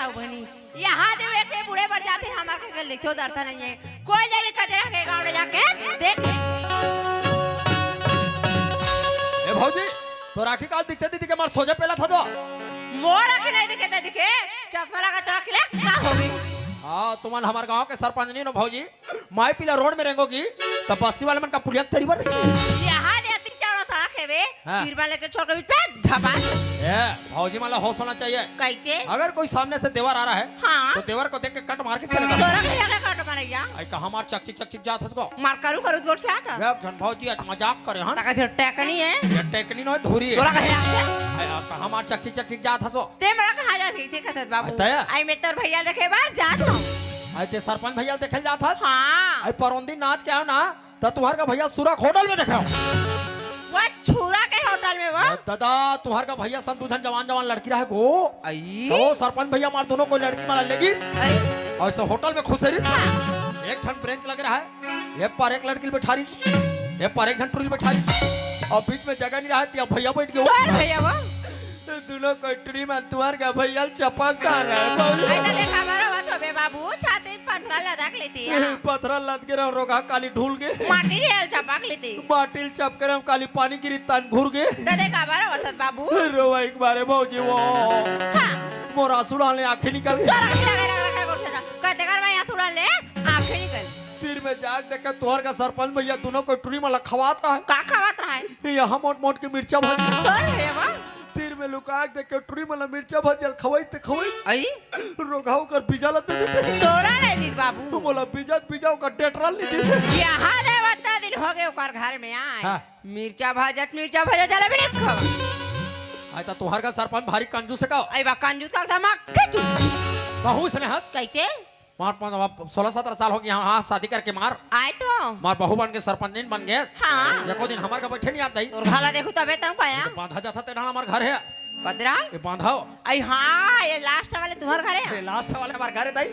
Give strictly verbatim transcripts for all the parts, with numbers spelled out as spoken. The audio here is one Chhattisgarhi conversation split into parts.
बताओ बहिनी, यहाँ दे एक बूढ़े बर जाथे, हमर के देखो दर्शन नइ हे। कोई जाके कचरा के गाँव ले जाके देख ले। ए भौजी, तोर आँखी काल दिखथे दिखथे के मार सोझा पेलत हस तो। मोर आँखी नइ दिखे त दिखे, चश्मा लगा तोर आँखी ले का होगे? हाँ, तुमन हमर गाँव के सरपंच नइ हो भौजी, माई पीला रोड में रेंगोगी, त बस्ती वाले मन का पुलिया के तरी बर। यहाँ दे अति चौड़ा सड़क हे बे, हाँ। बीरबल के छोड़ के बीच में ढपा। ए, भौजी मन ला होश होना चाहिए। कैसे? अगर कोई सामने से देवर आ रहा है, हाँ। तो देवर को देख के कट मार के चले जाओ। तोरा के जगह कट मारे जा। आई कहाँ मार चकचिक चकचिक जात हस को? मार करू करू गोर से आता। ए, झन भौजी आज मजाक करे हन। ताका फिर टेकनी है। ये टेकनी नोहे, धुरी है। तोरा कहे आते? आई, आ, कहाँ मार चकचिक चकचिक जात हस को? ते मोला कहाँ जात हस, कथस बाबू? अतया? आई मैं तोर भैया देखे बर जात हूँ। आई ते सरपंच भैया देखे जात हस? हाँ। आई परोंदी नाच के आयो ना, त तुँहर का भैया सुरा के होटल में देखे हँव। वो छुरा के होटल में वो? अरे दादा, तुँहर का भैया संग दू झन जवान जवान लड़की रहे को। आई? त वो सरपंच भैया मार दूनों कोई लड़की मन ला लेगिस। आई? अउ ऐसे होटल में खुसेरिस। हाँ। एक ठन ब्रेंच लगे रहे, ये पार एक लड़की ल बैठारिस, ये पार एक झन टुरी ल बैठारिस, अउ बीच में जगह नइ रहे, त ये भैया बैठ गे। तोर भैया वो? दूनों कोई टुरी मन तुँहर का भैया ल चपक डारे। ऐसा देखा बरो मत होबे बाबू, छाती पथरा लदक लेती है। पथरा लद के रहो, रोगहा काली ढुल गे। माटी ल चपक लेती। माटी ल चपके रहो, काली पानी गिरी तन घुर गे। त देखा बरो मत बाबू। रोवा एक बारे भौजी वो। हाँ। मोर आँसू डाले आँखी निकल गे। तोरा के लगे रख रखा गोठे था। कहते कर मैं आँसू डाले आँखी निकल। तीर में जाग देखे तुँहर का सरपंच भैया दूनों कोई टुरी मन ला खवात रहे। का खवात रहे? यहाँ मोट मोट के मिर्चा भजिया। तोर भैया वो? तीर में लुका के देखे टुरी मन ला मिर्चा भजिया ल खवाई ते खवाई। आई? रोगहा ओकर बीजा ल दे देते। तोरा नइ दिस बाबू। मोला बीजा त बीजा ओकर डेटराल नइ दिस। यहाँ दे वत्ता दिन होगे ओकर घर में आए। हाँ। मिर्चा भजिया त मिर्चा भजिया जलेबी नइ खवा। आई त तुँहर का सरपंच भारी कंजूस हे का? आई बा कंजूस का दिमाग खिचू। कहूँ से नइ हस? कैसे? मार पाँच, अब सोलह सत्रह साल होगे, हाँ, हाँ, शादी करके मार। आए तो। मार बहू बन के सरपंच नइ बन गे। हाँ। एको दिन हमर का बैठे नइ आत दाई। तोर घाला देखू तभे तहूँ का या? बाँधा जाथा ते डाहर हमर घर हे। कदरा? ये बाँधा हो। आई हाँ, ये लास्ट वाले तुँहर घर हे? ये लास्ट वाले हमर घर हे दाई।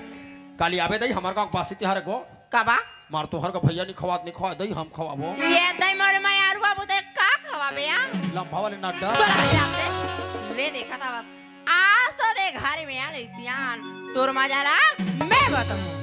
काली आबे दाई, हमर गाँव बासी तिहार हे गो। काबर? मार तुँहर का भैया नइ खवात, नइ खवात दाई, हम खवाबो। ये दाई मोर मयारू बाबू ते का खवाबे या? लंबा वाले नड्डा। तोरा खिलाफ से। ले देखा था बस। आज तो देख घर में आ रही सियान, तोर मजा ला मैं बताऊं।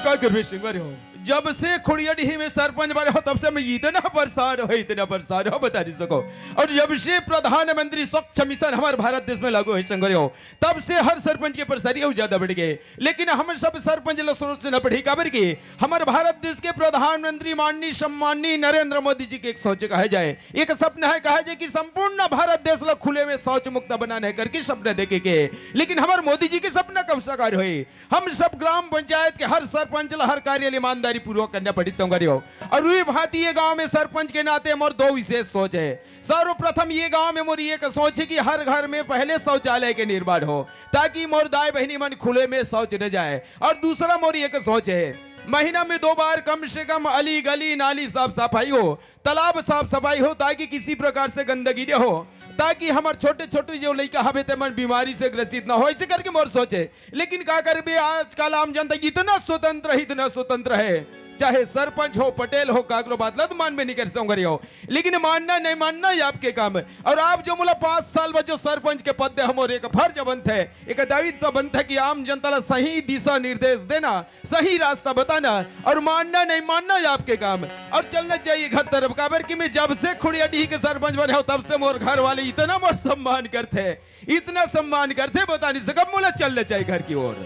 का करबे संगवारी हो, जब से खुड़ियाडीह में सरपंच बने हो, तब से मैं इतना परेशान हो, इतना परेशान हो, बता नहीं सको। और जब से प्रधानमंत्री स्वच्छ मिशन हमारे भारत देश में लागू है संगवारी हो, तब से हर सरपंच के परेशानी अउ ज्यादा बढ़ गे। लेकिन हम सब सरपंच ल सोचना पड़ही, काबर कि हमर भारत देश के प्रधानमंत्री माननीय सम्माननीय नरेंद्र मोदी जी के एक सोच कहा जाए, एक सपना है कहा जाए कि संपूर्ण भारत देश ल खुले में शौच मुक्त बनाना है करके सपना देखे के। लेकिन हमर मोदी जी के सपना कब साकार होही? हम सब ग्राम पंचायत के हर सरपंच ल हर कार्य ल ईमानदारी पूर्वक करना पड़ही संगवारी हो। और वही भांति ये गांव में सरपंच के नाते मोर दो विशेष सोच है। सर्वप्रथम ये गांव में मोर एक सोच है कि हर घर में पहले शौचालय के निर्माण हो, ताकि मोर दाई बहिनी मन खुले में शौच न जाए। और दूसरा मोर एक सोच है, महीना में दो बार कम से कम अली गली नाली साफ सफाई हो, तालाब साफ सफाई हो, ताकि किसी प्रकार से गंदगी न हो, ताकि हमर छोटे छोटे जो लइका हवे ते मन बीमारी से ग्रसित न हो, ऐसे करके मोर सोच है। लेकिन का करबे, आजकल आम जनता इतना स्वतंत्र है, इतना स्वतंत्र है, चाहे सरपंच हो, पटेल हो, काकरो बात ला तो मानबे नहीं कर संगवारी हो। लेकिन मानना नहीं मानना, ये आपके काम है। और आप जो मोला पाँच साल बर जो सरपंच के पद दे, हमर एक फर्ज बनथे, एक दायित्व बनथे कि आम जनता ला सही दिशा निर्देश देना, सही रास्ता बताना। और मानना नहीं मानना, ये आपके काम है। और चलना चाहिए घर तरफ, काबर कि मैं जब से खुड़ियाडीह के सरपंच बने हो, तब से मोर घर वाले इतना मोर सम्मान करथे, इतना सम्मान करथे, बता नहीं सकब। मोला चलना चाहिए घर की ओर।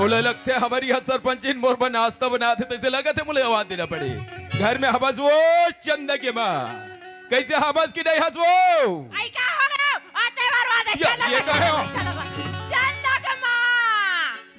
मोला लगथे हमर इहाँ सरपंचिन मोर बर नाश्ता बनाथे, तइसे लगथे मोला आवाज देना पड़ही। घर में हवस वो चंदा के माँ, कइसे हवस कि नहीं हस वो? आई का हो गया? आते बार वादे ये, चंदा ये का का है? चंदा के माँ।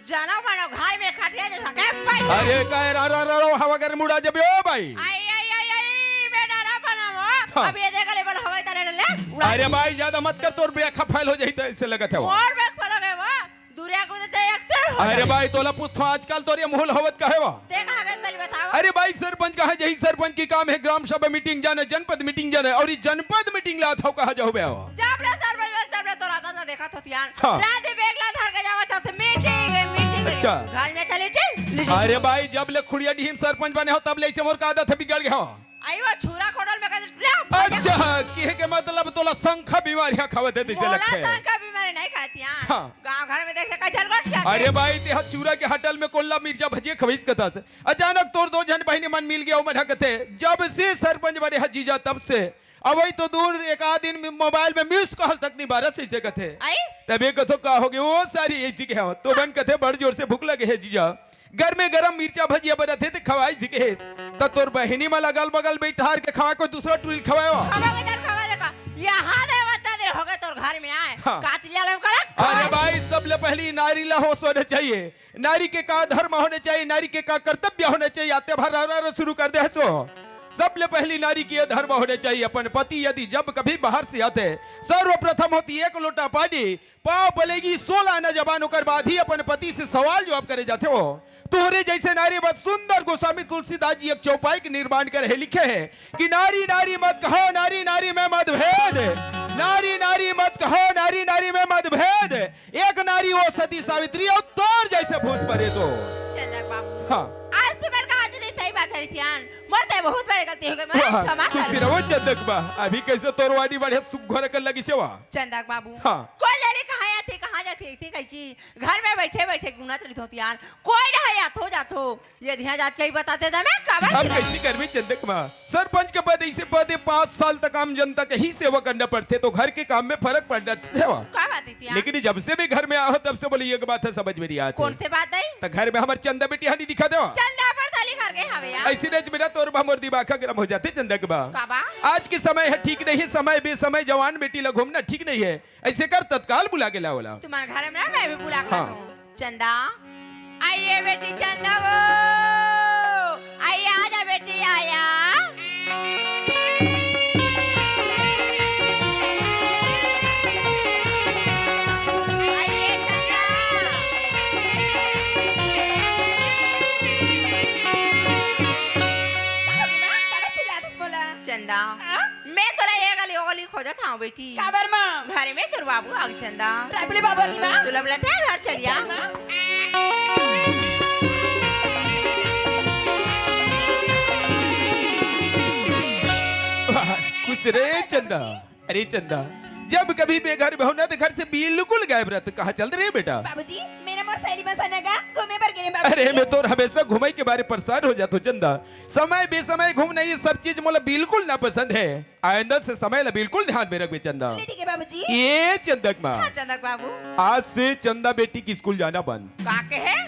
जनम मनो घर में खटिया जइसे के बैठ अरे काय रा रा रा रा हवा कर मुड़ा जबे ओ भाई। आई आई आई आई, मैं डरा बना वो। हाँ। अब ये देख ले, बोल हवाई ताले ले उड़ा। अरे भाई, ज्यादा मत कर, तोर ब्रेक फेल हो जाई त ऐसे लगत हे वो। और ब्रेक फेल हो गए वो। दूरिया को देते एक से हो अरे जाए। भाई, तोला पूछथो आजकल तोर ये माहौल हवत काहे वा? ते कहाँ गए पहले बताओ। अरे भाई, सरपंच कहाँ जाही? सरपंच की काम है ग्राम सभा मीटिंग जाना, जनपद मीटिंग जाना, और ये जनपद मीटिंग ला था कहाँ जाओ बे? जब ले सरपंच बन, तब ले तोर आदत ना देखा थो तियान। हाँ। रात ही बैग ला धर के जावा था, मीटिंग, मीटिंग। अच्छा। घर में चली टीम। अरे भाई, जब ले खुड़िया डीहिम सरपंच बने हो, तब ले इसे मोर का आदत है बिगड़ गया हो। आई वो छुरा खोडल में कहते, "ले, भैया।" अच्छा, किहे के मतलब तोला संखा बीमारियां खावत हे, तइसे मोला लगथे। संखा बीमारी नहीं खाती, हाँ। हाँ। गाँव घर में देखे, कई झलगट जाते। अरे भाई, ते हा चूरा के हटल में कोल्ला मिर्चा भजिया खवइस कथस। अचानक तोर दो झन बहिनी मन मिल गया, ओमन ह कथे, "जब से सरपंच बने ह जीजा, तब से।" अब वही तो दूर एक आध दिन में मोबाइल में मिस कॉल तक नहीं बारस, इसे कथे। आई? तबे कथो, "का हो गया?" "ओ सारी, ऐसी के हो।" तो मन कथे, "बड़ जोर से भूख लगे है जीजा।" गरमे गरम मिर्चा भजिया बनत हे, ते खवाई सिकेस। त तोर बहिनी मन अगल बगल बइठार के खवाए, कोई दूसरा टुरी ल खवाए हो? खवा के दर खवा दे का। यहाँ दे बता दे हो गए तोर घर में आए। हाँ। काट लिया लो कड़क। अरे भाई, सबले पहली नारी ला होश होना चाहिए। नारी के का धर्म होना चाहिए, नारी के का कर्तव्य होना चाहिए। आते भर रा, रा, रा शुरू कर दे हसो। सबले पहली नारी के ये धर्म होना चाहिए, अपन पति यदि जब कभी बाहर से आते, सर्वप्रथम होती एक लोटा पानी, पाव पलेगी सोलह आना जबान, ओकर बाद ही अपन पति से सवाल जवाब करे जाथे हो। तोहरे जैसे नारी बस सुंदर गोस्वामी तुलसीदास जी एक चौपाई के निर्माण करे हे, लिखे हे कि "नारी नारी मत कहो, नारी नारी में मतभेद, नारी नारी मत कहो, नारी नारी में मतभेद, एक नारी वो सती सावित्री और तोर जैसे भूत परेत हो।" चंदक बाबू। हाँ। आज तू मन का आज नहीं सही बात है रिथियान, मोर ते बहुत बड़ी गलती हो गई, मैं वाह, क्षमा खुश कर। रहो चंदक बा, अभी कैसे तोर वानी बढ़िया सुघर कर लगी सेवा। चंदक बाबू। हाँ। कोई लेरी कहाँ आथे, कहाँ जाथे, ऐसे कही कि घर में बैठे बैठे गुनत रही धोतियान, कोई ना आथो जाथो, ये धिया जात के ही बताते दे मैं, काबर अब चिल्ला? कैसी करबे चंदक माँ? सरपंच के पद ऐसे पद है, पाँच साल तक आम जनता के ही सेवा करना पड़थे, तो घर के काम में फर्क पड़ना सेवा। का बात है तिया? लेकिन जब से भी घर में आहो, तब से बोले, "ये बात है, समझ में नहीं आती।" कौन से बात है? तो घर में हमार चंदा बेटी हनी दिखा दो। चंदा पर थाली घर के हवे यार। ऐसी नच मेरा तोर बा मोर दिमाग का गरम हो जाथे चंदक बा। का बा? आज के समय है ठीक नहीं, समय बेसमय जवान बेटी ला घूमना ठीक नहीं है। ऐसे कर, तत्काल बुला के लाओ ला। तुम्हारे घर में मैं भी बुला के हाँ। लाऊं। चंदा, आइए बेटी चंदा वो, आइए आजा बेटी आया। आइए चंदा। का होगे माँ? काबर चिल्लाथस मोला? चंदा। हाँ? मैं तोला ये गली, वो गली खोजत हंव बेटी। काबर माँ? घर में तोर बाबू आगे चंदा। रायपुली बाबू आगे माँ? तोला बोलत हे घर चल जा। चल माँ। वाह, खुश रे चंदा। अरे चंदा, जब कभी मैं घर में हूँ ना तो घर से बिल्कुल गायब रहत। कहाँ चल रहे बेटा? बाबूजी, मेरा मोर सहेली बस नगा घूमे बर गे रेहेन बाबूजी। अरे मैं तोर हमेशा घुमाई के बारे परेशान हो जात हूँ चंदा। समय बेसमय घूमना ये सब चीज मोला बिल्कुल ना पसंद है। आइंदा से समय ला बिल्कुल ध्यान में रखबे चंदा। ले ठीक है बाबूजी। ए चंदक माँ। हाँ चंदक बाबू। आज से चंदा बेटी के स्कूल जाना बंद। का कहे?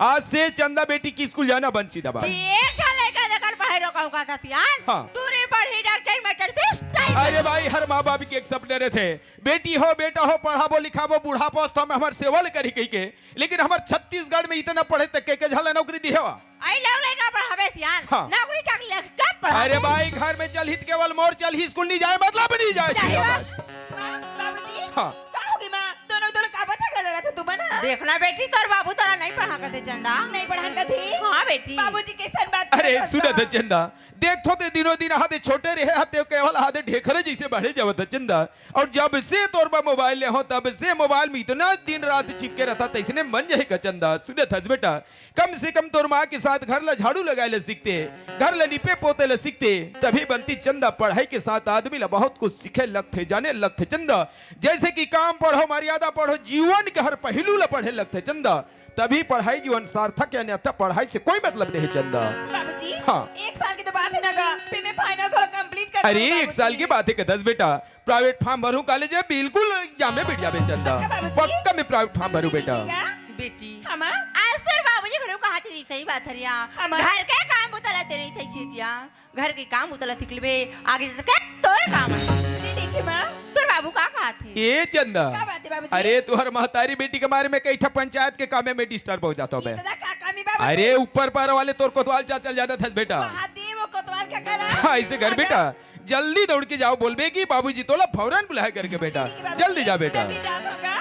आज से चंदा बेटी के स्कूल जाना बंद, सीधा बात। ये क्या लड़का देखकर पढ़ाई रोका होगा था सियान? हाँ। टूरी पढ़ी डॉक्टर में टरती स्टाइल। अरे भाई, हर माँ बाप के एक सपने रहते हैं, बेटी हो बेटा हो, पढ़ाबो लिखाबो, बुढ़ापा अवस्था में हमार सेवा ले करी कही के। लेकिन हमार छत्तीसगढ़ में इतना पढ़े तक के, के झाला नौकरी दी हवा। आई लोग लइका पढ़ाबे सियान, हाँ। नौकरी चाकरी लेके कब पढ़ाबे? अरे भाई, घर में चलही त केवल मोर चलही, स्कूल नहीं जाए, मतलब नहीं जाए, सही सीधा बात। बात। हाँ, बाबूजी, हाँ। का होगे माँ? दोनों, दोनों का बच्चा कर रहा था तुम ना? देखना बेटी, तोर बाबू तोरा नहीं पढ़ा कथे चंदा। नहीं पढ़ा कथे? हाँ बेटी। बाबूजी कैसन बात अरे, करत सुनत हस? चंदा, देखथो ते दिनों दिन हाथे छोटे रहे, हाथे केवल हाथे ढेखरे जैसे बढ़े जावत हे चंदा। और जब से तोर बा मोबाइल ले हो, तब से मोबाइल में इतना दिन रात चिपके रहता, तैसने मन जाही का चंदा। सुनत हस बेटा, कम से कम तोर माँ के साथ घर ला झाड़ू लगाए ला सीखते, घर ला लिपे पोते ला सीखते, तभी बनती चंदा। पढ़ाई के साथ आदमी ला बहुत कुछ सीखे लगथे, जाने लगथे चंदा। जैसे कि काम पढ़ो, मर्यादा पढ़ो, जीवन के हर पहलू ला पढ़े लगथे चंदा। तभी पढ़ाई जीवन सार्थक है, अन्यथा पढ़ाई से कोई मतलब नहीं है चंदा। बाबूजी, हाँ। एक साल की तो बात है ना गा, फिर मैं फाइनल को कंप्लीट कर अरे, दूंगा एक साल बाबूजी। की बात है, कथस बेटा, प्राइवेट फॉर्म भरूं कॉलेज में, बिल्कुल एग्जाम में बैठ जाबे चंदा। पक्का बाबूजी? पक्का मैं प्राइवेट फॉर्म भरूं बेटा। ठीक है। बेटी। हाँ, माँ। आज तोर बाबूजी घरे कहा थी, सही बात है रिया। हाँ, माँ। घर के काम बुता ला तेरे ही सही कीजिया। घर के काम बुता ला सीख लेबे, आगे जाके तोर काम है। जी, ठीक है, माँ। तोर बाबू का कहा थी? ए चंदा। का बात है बाबूजी? अरे, तुहर महतारी बेटी के मारे में कई ठा पंचायत के कामे में डिस्टर्ब हो जाता हूँ ये मैं। दादा का काम है अरे ऊपर पार वाले तोर कोतवाल चाचा ल जानत हस बेटा। हाँ, दे वो कोतवाल काका ला। हाँ, ऐसे कर बेटा, जल्दी दौड़ के जाओ, बोलबे कि बाबूजी तोला फौरन बुलाए करके बेटा। ठीक है बाबूजी, जल्दी जा बेटा। जल्दी जात हँव गा।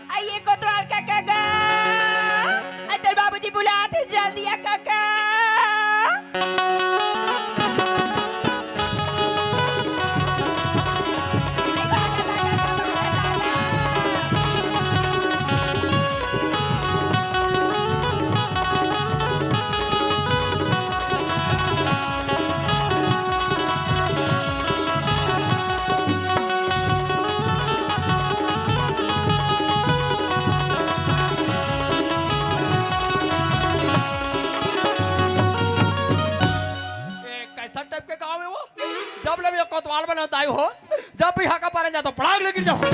आ ये कोतवाल काका गा। आ तोर बाबूजी बुलात हे, जल्दी आ काका। ए, कैसन टाइप के गाँव हे वो? जब ले भी कोतवाल बने दाई हो, जब भी हाका पारे जाथों, पड़ाक ले गिर जाथों।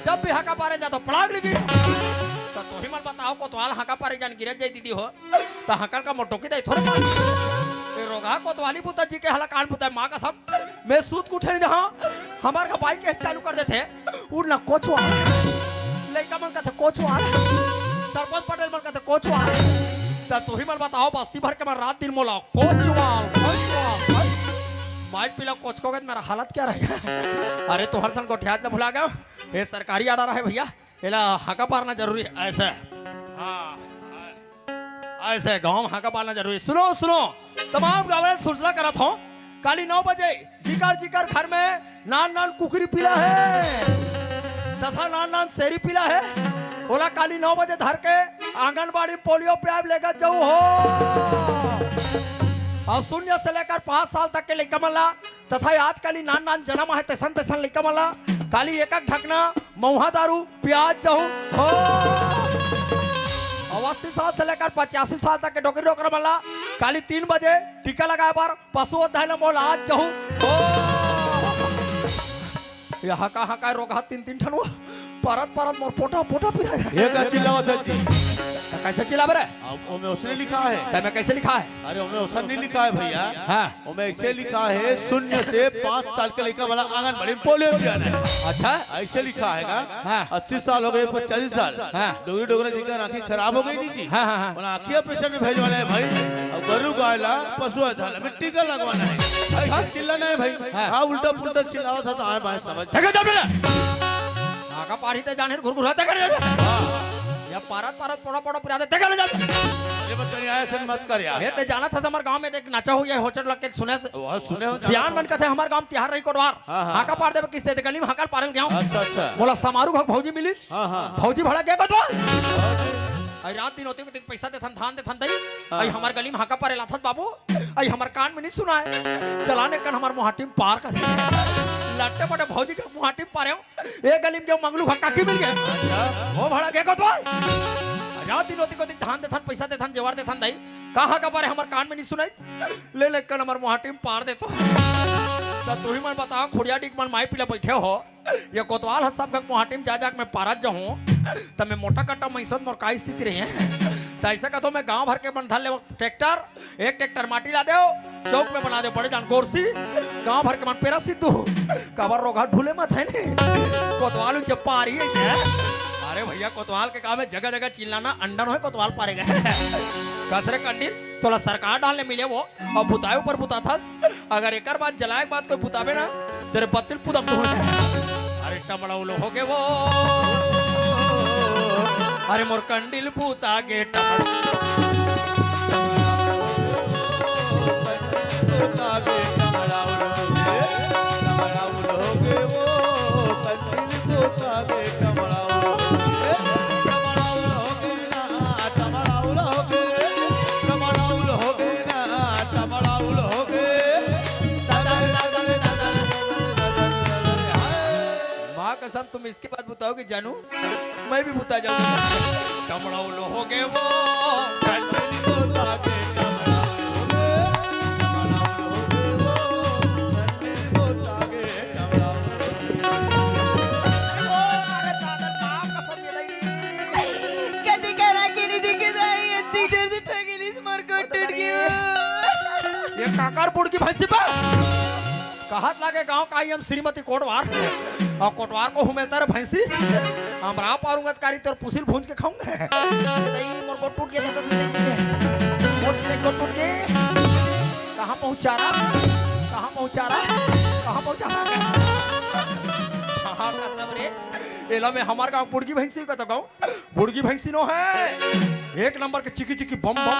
जब भी हाका पारे जाथों, पड़ाक ले गिर। त तुही मन बताओ, कोतवाल हाका पारे जान गिरत जाही दीदी हो, त हाका ल का मोटो की दाई थोरे पार। ए रोगहा कोतवाली बुता जी के हलाकान बुता हे, माँ कसम। मैं सूत के उठे नइ रहँव, हमर घर बाई के चालू कर देथे, उठ ना कोचवाल। लइका मन कथे कोचवाल, सरपंच पटेल मन कथे कोचवाल। त तुही मन बताओ, बस्ती भर के मन रात दिन मोला कोचवाल, कोचवाल, कोचवाल। माई पीला कोचकोगे त मेरा हालत क्या रहेगा? अरे तुँहर सन गोठियात ल भुला गेंव। ये सरकारी order हे भैया, एला हाका पारना जरूरी हे। ऐसे, हाँ, ऐसे गाँव म हाका पारना जरूरी हे। सुनो, सुनो, तमाम गाँव वाले ल सूचना करत हँव, काली नौ बजे जिकर जिकर घर में नान नान कुकरी पीला हे तथा नान नान सेरी पीला हे, ओला काली नौ बजे धर के आंगनबाड़ी पोलियो पियाए लेगत जाहू हो। अउ शून्य से लेकर पाँच साल तक के लइका मन ला तथा आज काली नान नान जनम हे तइसन तइसन लइका मन ला काली एक एक ढकना मउहा दारू पियात जाहू हो। अउ अस्सी साल से लेकर पचासी साल तक के डोकरी डोकरा मन ला काली तीन बजे टीका लगाए बर पशु अध्याय ल मोला आज जाहू हो। ये हाका हाका रोगहा तीन तीन ठन वो परत परत मोर पोटा पोटा पिरा जाए। ये का चिल्लावत हे जी? त कैसे चिल्लाबे रे? अब ओमे ओसने लिखा हे। त मैं कैसे लिखा हे? अरे ओमे ओसन नहीं लिखा हे भैया। हाँ। ओमे ऐसे लिखा हे, शून्य से पाँच साल के लइका वाला आंगनबाड़ी में पोलियो पियाना हे। अच्छा। ऐसे लिखा हे का? हाँ। अस्सी साल हो गे, पचासी साल। हाँ। डोकरी डोकरा जी कर आँखी खराब हो गे नहीं जी। हाँ, हाँ, हाँ। ओला आँखी operation में भेजवाना हे भाई। अउ गरू गाय ला पशु अध्याय में टीका लगवाना हे। भाई, हाँ? चिल्लाना हे भाई। हाँ। हाँ, उल्टा पुल्टा चिल्लावत हे त आए बाए समझ। देखा जा मेरा। हाका पारही त जान हे घुरघुरा देखा जा। हाँ। या पारत पारत पोटा पोटा पिरा दे देखा ले जा। ये मत कर यार, ऐसे मत कर यार। ये ते जानत हस हमर गाँव में देख नाचा हो या होचट लग के सुने से। वो सुने हो सियान मन कथे हमर गाँव में तिहार रही कोटवार। हाँ, हाँ। हाका पार देबे किस ते गली में हाका ल पारे ल गेंव। अच्छा, अच्छा। मोला समारू घर भौजी मिलिस। हाँ, हाँ। भौजी भड़क गे कोटवार। अई रात दिन होते होते पैसा देथन, धान देथन दई। हाँ। अई हमर गली में हाका पारे ल आथस बाबू। अई हमर कान में नहीं सुनाय। चला न कन हमर मुहाटी में पार कर। लट्टे पटे भौजी के मुहाटी में पारेंव। ए गली में गेंव मंगलू घर काकी मिल गे। अच्छा। वो भड़क गे कोतवाल। अई रात दिन होते होते धान देथन, पैसा देथन, जेवर देथन दई। का हाका पारे हमर कान में नहीं सुनाय। ले ले कन हमर मुहाटी में पार देथों। त तुही मन बताओ, खुड़िया डीक मन माई पीला बइठे हो। ये कोतवाल ह सब घर मुहाटी में जा जा के मैं पारत जाहूँ, त मैं मोटा कट्टा मइसत मोर का स्थिति रही हे? त अइसे कथों मैं गाँव भर के मन धर लेवों ट्रैक्टर, एक ट्रैक्टर माटी ला देवों, चौक में बना देवों बड़े जान गोरसी, गाँव भर के मन पेरा सिद्धू, काबर रोगहा ढूले मत हे नी, कोतवाल उनके पारही अइसे। अरे भैया कोतवाल के काम हे जगह जगह चिल्लाना, अंडन होय कोतवाल पारे गे। कस रे कंडील, तोला सरकार डालने मिले वो, अउ बुताए ऊपर बुताथस। अगर एकर बाद जलाए के बाद कोई बुताबे ना, तेरे बत्ती ल पुदक दूँ। अरे टमड़ौल हो गे वो, अरे मोर कंडील बुता गे टमड़ौल। माँ कसम, तुम इसके बाद बुताओगे जानू, मैं भी बुता जाऊंगा। टमड़ौल हो गे वो। कदी करा के नहीं दिखे जाए, इतनी जोर से ठगिलिस मोर गोड़ टूट गे। ये काकर बुड़ गे भैंसी बा। कहत लागे गाँव का आई हम श्रीमती कोटवार। अउ कोटवार को हूँ मैं तेरे भैंसी। हम राव पारूंगा तकारी तेरे पुसिल भूंज के खाऊंगा। नहीं, मोर गोड़ टूट गे तो तू दे दे। चारा कहाँ पहुँचा? हाँ, कसम रे। एला मैं हमर गाँव बुड़गी भैंसी कथों। बुड़गी भैंसी नो हे, एक नंबर के चिकी चिकी बम बम।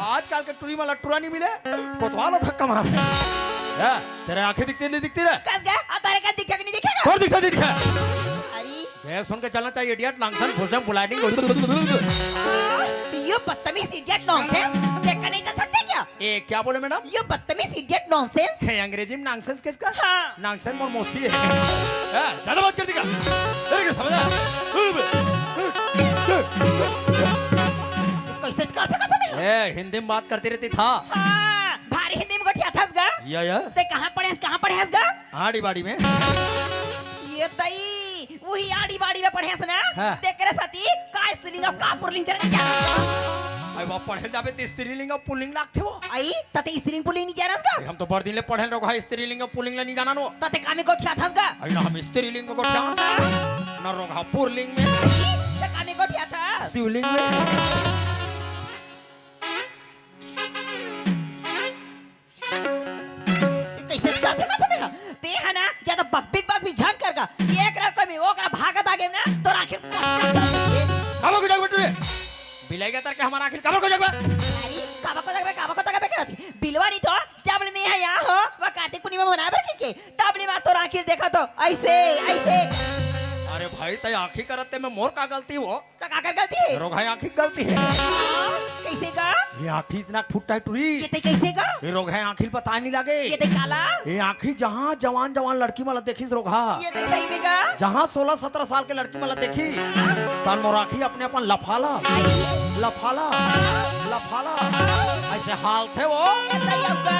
आजकल के टुरी मन ला टुरा नहीं मिले, कोतवाल ला धक्का मार। ए, तेरे आँखें दिखती नहीं दिखती रे? कस गा, अब तारे का दिखे कि नहीं दिखेगा? कौन दिखता नहीं दिखे? अरे, देख सुन के चलना चाहिए, idiot, नांगसन, भुजडम, बुलाइडिंग। You बदतमीज idiot nonsense, देखा नहीं जा सकते क्या? ए, क्या बोले मैडम? You बदतमीज idiot nonsense। हे, अंग्रेजी में नांगसन किसका? हाँ। नांगसन मोर मौसी हे। ए, ज्यादा बात कर देगा। तेरे को समझा? कैसे करते का तुम्हें? ए, हिंदी में बात करती रहती था। हाँ, भारी हिंदी में गोठियाथस गा। या, या। ते कहाँ पढ़े हस, कहाँ पढ़े हस गा? आड़ी बाड़ी में। ये तई, वही आड़ी बाड़ी में पढ़े हस ना? हाँ। तेकरे सती का स्त्रीलिंग अउ का पुरलिंग चले क्या? अरे बाप, पढ़े जाबे ते स्त्रीलिंग अउ पुरलिंग लागथे वो। आई, त ते स्त्रीलिंग पुरलिंग नहीं जानस का? अरे हम तो बड़ दिन ले पढ़े रोगहा स्त्रीलिंग अउ पुरलिंग ला नहीं जानन वो। त ते का में गोठियाथस गा? अरे ना हम स्त्रीलिंग में गोठियान। ना रोगहा पुरलिंग में। ते का में गोठियाथस? शिवलिंग में। कैसे जाथे ना तुम्हें? ते है ना, ज्यादा बकबिक बकबिक झन कर गा। एक रकम में ओकरा भागत आगे ना, तो आखिर काबर को जगबे टुरी? बिलाई का तर के हमारा आखिर काबर को जगबे? अरे, काबर को जगबे, काबर को जगबे करती? बिलवा नहीं तो, जब ले मैं यहाँ हो, वो कार्तिक पूर्णिमा मनाए बर के, के? तब ले मैं तो आखिर देखा तो, ऐसे, ऐसे। अरे भाई, तय आँखी करते में मोर का गलती हो? त काकर गलती हे? रोगहा आँखी के गलती हे। कैसे गा? ये आँखी इतना फुट्टा हे टुरी। ये ते कैसे गा? ये रोगहा आँखी ल पता नहीं लागे। ये ते काला? ये आँखी जहाँ जवान जवान लड़की मन ला देखिस रोगहा। ये ते सही में गा? जहाँ सोलह सत्रह साल के लड़की मन ला देखिस। तन मोर आँखी अपने अपन लफाला, लफाला, लफाला। ऐसे हालथे वो। ये सही होगा?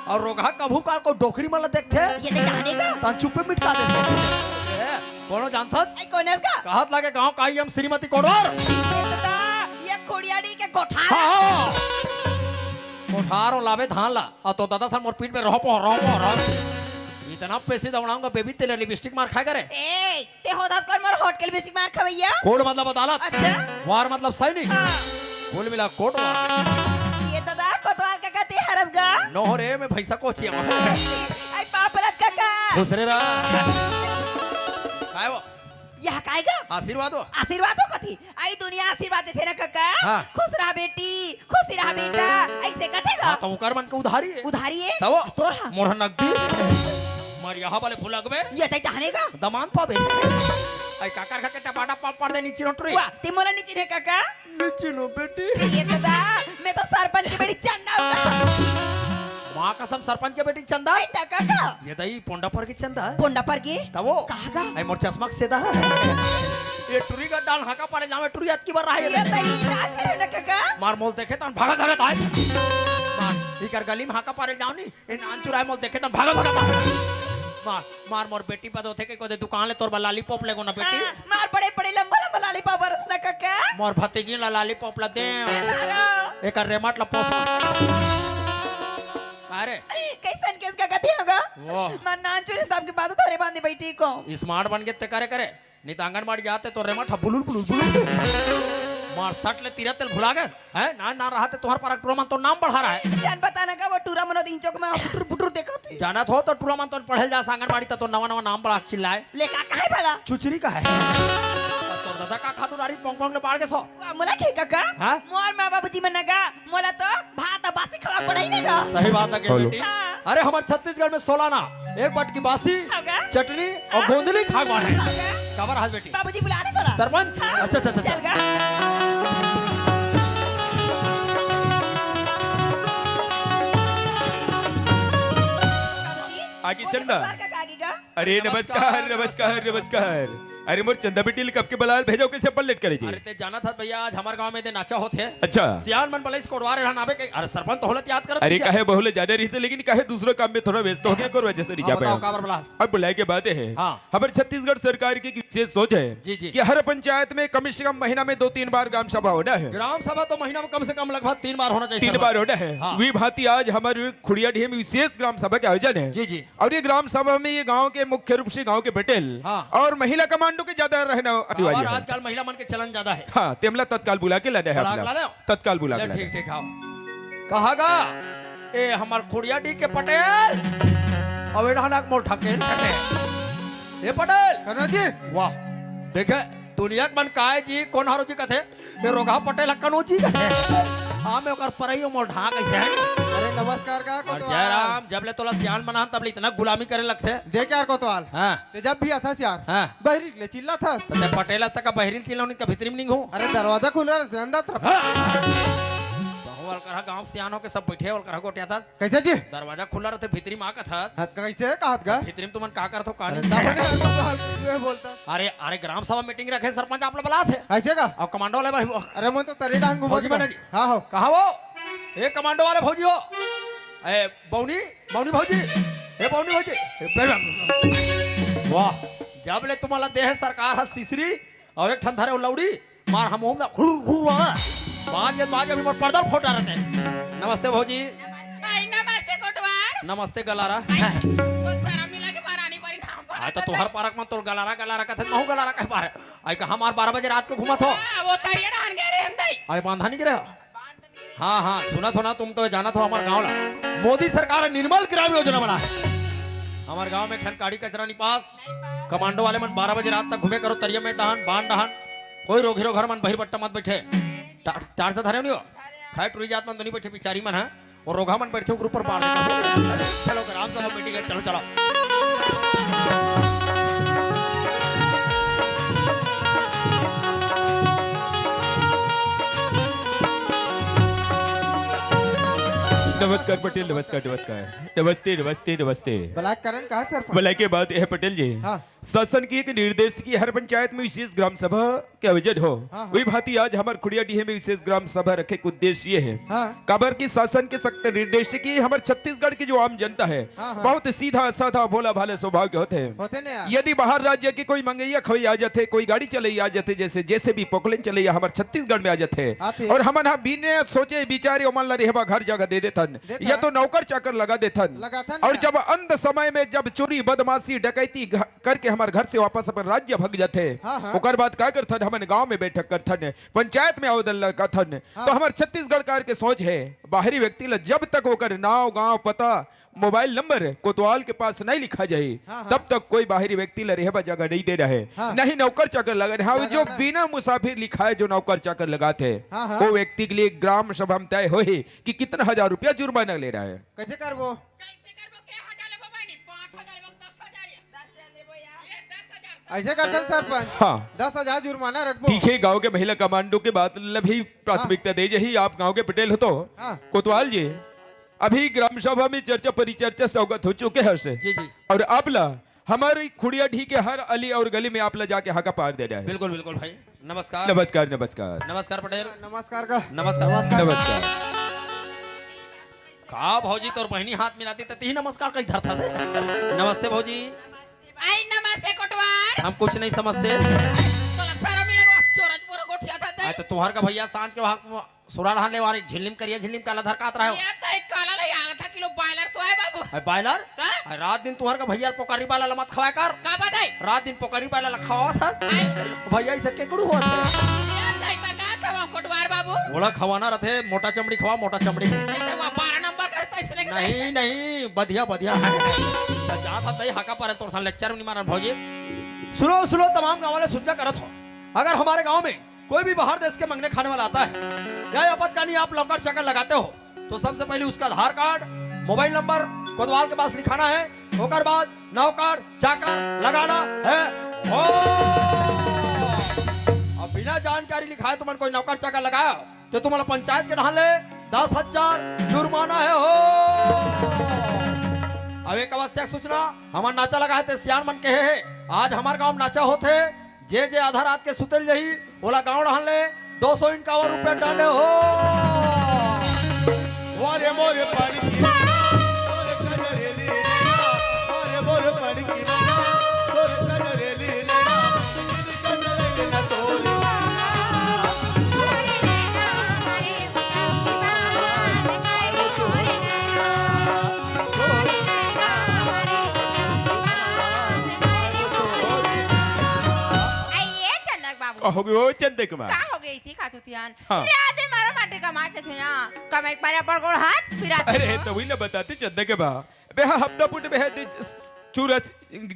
अउ रोगहा कभू काल को डोकरी मन ला देखथे। ये ते जाने गा? तन चुप्पे मिटका देथे। ए, कोनो जानथस? आई कोन हस का? कहत लागे गाँव का आई हम श्रीमती कोटवार। ये तो दा, ये खुड़ियाडी के कोठार। हाँ, हाँ। कोठार ओ लाबे धान ला, अउ तो दादा सन मोर पीठ में रहो पो, रहो पो, रहो। इतना पैसे दौड़ाऊंगा बेबी तेरे लिपस्टिक मार खाए करे। ए, ते होदा कोन मोर होठ के लिपस्टिक मार खवैया? कोट मतलब अदालत। अच्छा। वार मतलब सैनिक। हाँ। कुल मिला कोटवार। ये तो दा कोतवाल का कहते हरस गा। नो रे, मैं भैंसा कोचिया। आई पापलत काका। खुश रे रहा। काय वो? यह काय गा? आशीर्वाद हो। आशीर्वाद हो कथी? आई दुनिया आशीर्वाद देथे ना काका। हाँ। खुश रहा बेटी, खुशी रहा बेटा, ऐसे कथे गा। हाँ, तो ओकर मन के उधारी हे। उधारी हे? तब? तोर हा? मोर हा नगदी। मर यहाँ वाले भुलक में। ये तई टहने गा। दमान पाबे। आई काकर खा के टपाटा पाप पड़ दे नीचे नोटरी। वाह, ते मोला नीचे हे काका। नीचे नो बेटी। ये तो दा, मैं तो सरपंच की बेटी चंदा हूँ। माँ कसम सरपंच के बेटी चंदा। आई ता काका। ये दई पोंडा पर की चंदा। पोंडा पर की? तब वो? कहाँ का? आई मोर चश्मा के सेदा। ये टुरी का डाल हाका पारे जावे, टुरी अतकी बार रहा ये ये। दई नाच रहे ना काका। मार मोल देखे तन भागत भागत आए। मार, इकर गली में हाका पारे जाओ नी। ए नान चुराए मोल देखे तन भागत भागत आए। मार, मार मोर बेटी पद होथे के कोदे दुकान ले तोर बर लॉलीपॉप लेगो ना बेटी। हाँ, मार बड़े बड़े लंबा लंबा लॉलीपॉप बरस ना काका। मोर भतीजी ला लॉलीपॉप ला दे। ए तारा। एकर रेमट ला पोसा। अरे। कैसन केस का गति होगा? वाह। मार नान चुरे तब के बाद तोरे बांधे बैठी को। स्मार्ट बन के ते करे करे। नहीं तो आंगनबाड़ी जाते तो रेमट हा बुलुल बुलुल बुलुल। मार सट ले तीरा तेल भुला गए। हैं? ना, ना रहा ते तुम्हार पारा टूरा मन तो नाम बढ़ा रहा है। जान बता ना का वो टूरा मनो दिन चौक में बुटुर बुटुर देखो थी। जानत हो तो टूरा मन तो पढ़े ल जा आंगनबाड़ी त तो नवा नवा नाम बढ़ा के चिल्लाए। ले का काहे भला? चुचरी का है। तोर दादा का खातू डारी पोंग पोंग ले बाढ़ के सो। वाह, मोला के काका? हाँ? मोर माँ बाबूजी मन नगा, मोला तो भात अउ बासी खवा पड़ाई ने गा। सही बात है के हेलो। बेटी। हाँ। अरे हमार छत्तीसगढ़ में सोलाना एक बटकी बासी, होगा? चटनी अउ हाँ। गोंदली खाए बाढ़े। होगा? काबर हाथ बेटी? बाबूजी बुला रहे तोला। सरपंच? हाँ। अच्छा, अच्छा, अच्छा, चल अच्छा। गा। बाबूजी, आगे वो चंदा। देखो, द्वार का आगे गा। अरे नमस्कार, नमस्कार, नमस्कार, नमस्कार। अरे मोर चंदा बेटी ल कब के बलाल भेजो, कैसे पल्लेट करे जी? अरे ते जाना था भैया, आज हमार गांव में दे नाचा होत है। अच्छा। सियान मन बलैस कोटवार रहन आवे के, अरे सरपंच तो होलत याद करत अरे भैया। कहे बहुले जाने रही से, लेकिन कहे दूसरे काम में थोड़ा व्यस्त हो गया, करो वजह से नहीं हाँ, जा बताओ, पाया। काबर बलाल? अब बुलाए के बात है। हाँ। हमारे छत्तीसगढ़ सरकार की विशेष सोच है जी, जी। कि हर पंचायत में कम से कम महीना में दो तीन बार ग्राम सभा होना है। ग्राम सभा तो महीना में कम से कम लगभग तीन बार होना चाहिए तीन सरपंच। बार होना है। हाँ। वी भांति आज हमारे खुड़िया ढीम विशेष ग्राम सभा के आयोजन है। जी, जी। और ये ग्राम सभा में ये गांव के मुख्य रूप से गांव के पटेल हाँ। और महिला कमांडो के ज्यादा रहना अनिवार्य और है। आजकल महिला मन के चलन ज्यादा है। हाँ, तेमला तत्काल बुला के लाना है बुला के अपना। लाना है? तत्काल बुला ले, के लाना ठीक, है। ठीक, हाँ। कहा गा? ए, हमार खुड़िया डी के पटेल। अउ ए डहन आके मोला ढकेल। ए पटेल। कनौजी। वाह, देखे, दुनिया के मन काय जी, कोन हरो जी कथे, ए रोगहा पटेल ह कनौजी कथे। हाँ, मैं ओकर परई हूँ, मोला ढांक अइसे हे। अरे नमस्कार का अरे कोतवाल। जयराम, जब ले तोला सियान बनान, तब ले इतना गुलामी करे लगथे। देख यार कोतवाल। हाँ। ते जब भी आथस यार, हाँ। बहिरी ले चिल्लाथस। त ते पटेल तक बहिरी चिल्लाहूं नहीं त भीतरी में नहीं हूं। अरे दरवाजा खुला रहिथे, अंदर तरफ। हाँ। बहु अलकरहा गांव सियान होके सब बइठे, अलकरहा गोठियाथस। कइसे जी? दरवाजा खुला रहिथे, भीतरी में आ कथस। हाँ, कइसे कहत गा? भीतरी में तुमन का करत हो, का अरे नहीं? तब नहीं करत हो, हाल में बोलथस। अरे, अरे, ग्राम सभा मीटिंग रखे, सरपंच आप लोग बलात हे। अइसे का? अउ कमांडो वाले भाई, अरे, मैं तो तरी डहन घूमत फौजी गा। बना जी। हाँ हो। कहाँ हो? ए, कमांडो वाले भौजी हो। ए, बौनी, बौनी भौजी। ए, बौनी भौजी। ए, बे-, बे-, वाह, जब ले तुम्हारा देह सरकार ह सिसरी, अउ एक ठन धरे हो लौड़ी, मार हम ओम ना हुर, हुर वाला। बाज के, बाज के अभी मोर पर्दा फोटा रहते। नमस्ते भौजी। आई, नमस्ते कोटवार। नमस्ते गलारा। आई, तो शरम नहीं लगे, महारानी बारी नाम पड़ा आई तो था। तोहर पारक में तोर गलारा, गलारा कथे, महू गलारा कह पारे। आई का हमार बारह बजे रात को घूमत हो। हाँ, वो तरिया डहन गए रे हम दई। आई बांधा नहीं गिरे हो। हाँ, हाँ, सुनत हो ना, तुम तो जानत हो हमार गांव ला। मोदी सरकार ह निर्मल ग्राम योजना बना है। हमार गांव में एक ठन काड़ी कचरा निपास, कमांडो वाले मन बारह बजे रात तक घूमे करो तरिया में डहन, बांध डहन। कोई रोगी रो घर मन बहिर बट्टा मत बैठे। टा-, टार्च धरे नहीं हो। खाए टुरी जात मन तो नहीं बैठे, बिचारी मन है। और रोगहा मन बैठे ऊपर ऊपर बाढ़ देता। चलो, आराम से मीटिंग है, चलो, चलो। नमस्कार पटेल, नमस्कार, नमस्कार। नमस्ते, नमस्ते, नमस्ते। भला के कारण कहा सरपंच? भला के बात यह पटेल जी, हाँ। शासन की एक निर्देश की हर पंचायत में विशेष ग्राम सभा के आयोजन हो। हाँ, हाँ। वही भांति आज हमार खुड़िया डीह में विशेष ग्राम सभा रखे के उद्देश्य ये है। हाँ। काबर की शासन के सख्त निर्देश की हमार छत्तीसगढ़ की जो आम जनता है, हाँ, हाँ। बहुत सीधा साधा भोला भाले स्वभाव के होते हैं। होते ने यार। यदि बाहर राज्य के कोई मंगैया खवैया आ जाते, कोई गाड़ी चलैया आ जाते, जैसे जेसीबी पोकलेन चलैया हमार छत्तीसगढ़ में आ जाते, आते। और हमन ह बिना सोचे विचारे ओमन ला रेहबा घर जगह दे देथन, देथन। या तो नौकर चाकर लगा देथन। लगाथन और ना। जब अंत समय में जब चोरी, बदमाशी, डकैती घ-, करके हमार घर से वापस अपन राज्य भग जाथे, हाँ, हाँ। ओकर बाद का करथन, हमन गांव में बैठक करथन, पंचायत में आवेदन लगाथन। हाँ। तो हमार छत्तीसगढ़ कार के सोच है, बाहरी व्यक्ति ला जब तक ओकर नाव, गांव, पता, मोबाइल नंबर कोतवाल के पास नहीं लिखा जाही, हाँ, हाँ। तब तक कोई बाहरी व्यक्ति ला रेहबा जगह नहीं देना है, हाँ। नहीं नौकर चाकर लगाना है। हाँ, वो जो लगाना है। बिना मुसाफिर लिखाए जो नौकर चाकर लगात है, हाँ, हाँ। वो व्यक्ति के लिए ग्राम सभा में तय होही कि कितना हजार रुपया जुर्माना लेना है। कैसे करबो? कैसे करबो? के हजार लेबो बहिनी? पाँच हजार लेबो, दस हजार या? दस हजार लेबो यार। ये दस हजार। ऐसे करथन सरपंच। हाँ। दस हजार जुर्माना रखबो। ठीक है, गांव के महिला कमांडो के बात ल भी प्राथमिकता हाँ। दे जही, आप गांव के पटेल हो तो। हाँ। कोतवाल जी, अभी ग्राम सभा में चर्चा परिचर्चा सौगत हो चुके हैं से। जी, जी। और आप ला हमारी खुड़िया ढी के हर अली और गली में आप ला जाके हाका पार देना है। बिल्कुल, बिल्कुल भाई। नमस्कार। नमस्कार, नमस्कार। नमस्कार पटेल। नमस्कार का। नमस्कार। नमस्कार। नमस्कार। का भौजी, तोर बहिनी हाथ मिलाती त तिही नमस्कार कही धरता से। नमस्ते भौजी। आई नमस्ते कोटवार। हम कुछ नहीं समझते। तोला शरम नहीं लगवा, चोरज बोरो गोठिया था ते। आई तो तुहर का भैया सांझ के वहाँ सुरा रहन ले वारी झिल्लिम करिया झिल्लिम काला धर कात रहे हो। ये तो एक काला ले आया था किलो बॉयलर तो है बाबू। अरे बॉयलर? का? अरे रात दिन तुहर का भैया पोकरी वाला ला मत खवाया कर। का बात है? रात दिन पोकरी वाला ला खवावत है। आई। भैया इसे केकड़ू होत है। ये तो एक का था वहाँ कोटवार बाबू। ओला खवाना रहते, मोटा चमड़ी खवा, मोटा चमड़ी। ये तो वहाँ बारह नंबर का तो इसने नहीं, नहीं, बढ़िया, बढ़िया। तो जा था तई हाका पर तोर सन लेक्चर नहीं मारन भौजी। सुनो, सुनो, तमाम गाँव वाले सुनता करत हो। अगर हमारे गाँव में कोई भी बाहर देश के मंगने खाने वाला आता है या आपातकालीन आप नौकर चाकर लगाते हो, तो सबसे पहले उसका आधार कार्ड, मोबाइल नंबर कोतवाल के पास लिखाना है। ओकर बाद नौकर चाकर लगाना है। हो। अब बिना जानकारी लिखाए तुमन कोई नौकर चाकर लगाया, तो तुम्हारा पंचायत के ढाल ले दस हजार जुर्माना है। हो। अब एक आवश्यक सूचना, हमार नाचा लगा है, ते सियान मन कहे है, आज हमार गांव में नाचा होत है, जे जे आधा रात के सुतल जही, ओला गांव डहन ले दो सौ इक्यावन रुपया डांडे हो। वारे मोरे पानी की मोरे कजरेली नैना, वारे मोरे पानी की मोरे कजरेली नैना, कजरेली ना तोरी। आई ये चंदक बाबू। का हो गयो चंदक माँ? का हो गई थी खातू तियान? हाँ। राधे मारो माटी का मार के सुना। कमाई पर अपन गोड़ हाथ फिरा अरे, तो वही ना बताते चंदक माँ। बे हा हफ्ता फुट बे हा दे चूरा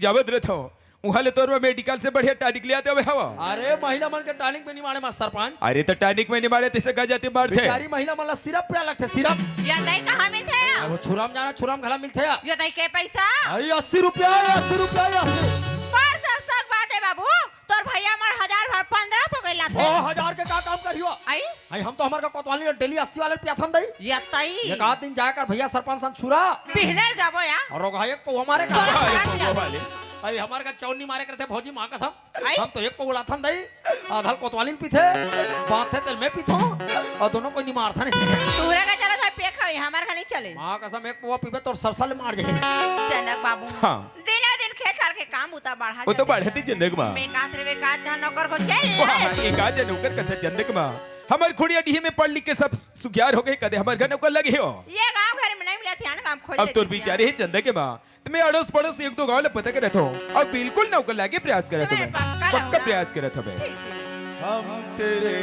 जावत रहत हव। उहाँ ले तोर बर मेडिकल से बढ़िया टॉनिक ले आते हवे हवा। अरे महिला मन के टॉनिक में नहीं मारे मा सरपंच। अरे त टॉनिक में नहीं मारे तइसे का जाति मारथे। बेचारी महिला मन ला सिरप पिया लगथे सिरप। ये दई कहाँ मिलथे या? अब छुरा म जाना छुरा म घला मिलथे या। ये दई के पैसा? अरे अस्सी रुपया अस्सी रुपया अस्सी। बड़ सस्ता बात हे बाबू। तोर भैया हमर हजार भर पन्द्रह सौ के लाथे। ओ हजार के का काम करियो? आई? आई हम तो हमर का कोतवाली डेली अस्सी वाले पियाथन दई। ये तई। एक आध दिन जाकर भैया सरपंच सन छुरा। बिहनल जाबो या। और रोगहा एक पौवा मारे का। तोरा अरे, पौवा वाले। अरे हमर का चौनी मारे करथे भौजी माँ कसम। आई? हम तो एक पौवा लाथन दई। आधल कोतवाली पीथे। बांधथे तेल में पीथो। और दोनों कोई नहीं मारथा नहीं। तोरा का चला था पेक हवे, हमर का नहीं चले। माँ कसम एक पौवा पीबे तोर सरसा ले मार जाए। जनक बाबू। हाँ। दिनों दिन खेत खार के काम उता बढ़ा वो तो जाथे। बढ़त ही जनक माँ। बेकात रे बेकात जहाँ नौकर खोज के वो हाँ, हाँ, एक आध नौकर कथे जनक माँ। हमर खुड़िया डीह में पढ़ लिख के सब सुखियार हो गए, कदे हमर घर नौकर लगे हो। ये गांव घर में नहीं मिला थे ना काम खोज अब लेते तोर थे। बिचारे ही जनक माँ। त मैं अड़ोस पड़ोस एक दो गांव ले पता करत हो। अब बिल्कुल नौकर लागे प्रयास करत हो तुम्हें मैं। पक्का पक्का लाऊंगा। प्रयास करत हो मैं। ठीक है। हम तेरे